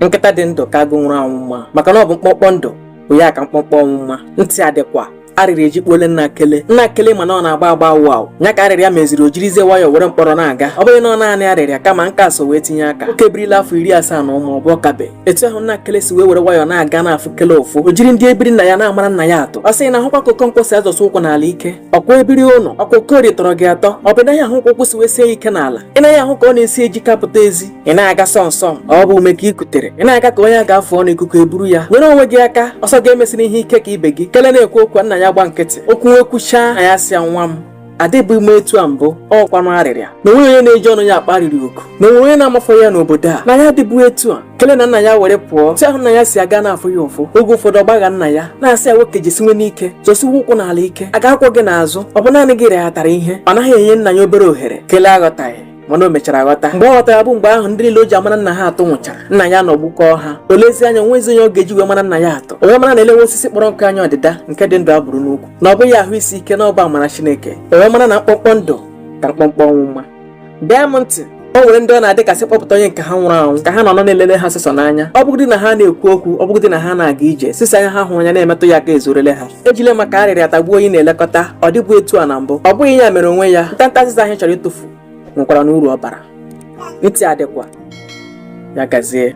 Nkịta dị ndụ ka agụ nwụrụ anwụ mma, maka na ọ bụ mkpọmkpọ ndụ bụ ya ka mkpọmkpọ ọnwụ mma. Ntị adịkwa. Arịrị ejikpuole nna Kele. Nna Kele mana ọ na-agba agba awụ awụ ya ka arịrịa meziri o jirizie nwayọọ were mkpọrọ na-aga. Ọ bụghị na ọ naanị arịrịa, kama nka so wee tinye aka. Oke ebirila afọ 70 na ụmụ ọ bụ ọkabe. Etu ahụ nna Kele si wee were nwayọọ na-aga na-afụ Kele ụfụ, o jiri ndị ebiri nna ya na-amara nna ya atụ. Ọ sị na ahụkwa ka Okonkwo si azọsị ụkwụ n'ala ike. Ọkwa ebiri ụlọ, ọkwa Okorie tọrọ gị atọ. Ọ bụ naghị ahụ ka ụkwụ si wee sie ike n'ala? Ị naghị ahụ ka ọ na-esi eji kapụta ezi? Ị na-aga sọm sọm, ọ bụ ume ka ị kutere. Ị na-aga ka onye a ga-afụ ọnụ ikuku eburu ya. Nyere onwe gị aka, ọsọ ga-emesịrị ihe ike ka ibe gị. Kele na-ekwu okwu, nna ya gba nkịtị. Okwu nwekwuchaa na ya si ya, nwa m adịbụ m etu a mbụ. Ọkwanụ arịrịa na onweghị onye na-eji ọnụ ya akpa arịrị oku, na onwere onye na-amafọ ya n'obodo a, na ya adịbụ etu a. Kele na nna ya were pụọ. Otu ahụ nna ya si aga na-afụ ya ụfụ. Oge ụfọdụ ọgbagha nna ya na-asị ya, nwoke, jisinwe n'ike, zọsiwe ụkwụ n'ala ike, a ga-akwọ gị n'azụ. Ọ bụ naanị gị rịghatara ihe. Ọ naghị enye nna ya obere ohere. Kele aghọtaghị, mana o mechara ghọta. Mgbe ọ ghọtara bụ mgbe ahụ ndị niile o ji amara nna ha atụ nwụchara. Nna ya nọgbukọọ ha. O lezie anya, nwezi onye ọ ga-eji wee mara nna ya atụ. O wee mara na elewe osisi kpọrọ nkụ anya ọdịda, nke dị ndụ abụrụ n'ukwu, na ọ bụghị ahụ isi ike, na ọ bụ amara Chineke. O wee mara na mkpọmkpọ ndụ ka mkpọmkpọ ọnwụ mma. Bịa m ntị, o nwere ndị ọ na-adị kasị kpọpụta onye nke ha nwụrụ anwụ ka ha nọ na-elele ha sịsọ n'anya. Ọ bụgụdị na ha na-ekwu okwu, ọ bụgụdị na ha na-aga ije, sịsọ anya ha hụ anya na-emetụ ya aka ezorele ha. Ejile maka arịrịa tagbuo onye na-elekọta. Ọ dịbụ etu a na mbụ, ọ bụghị ya mere onwe ya. Ntanta azịza ahụ chọrọ ịtụfu nwekwara n'uru ọ bara. Ntị adịkwa. Ya gazie.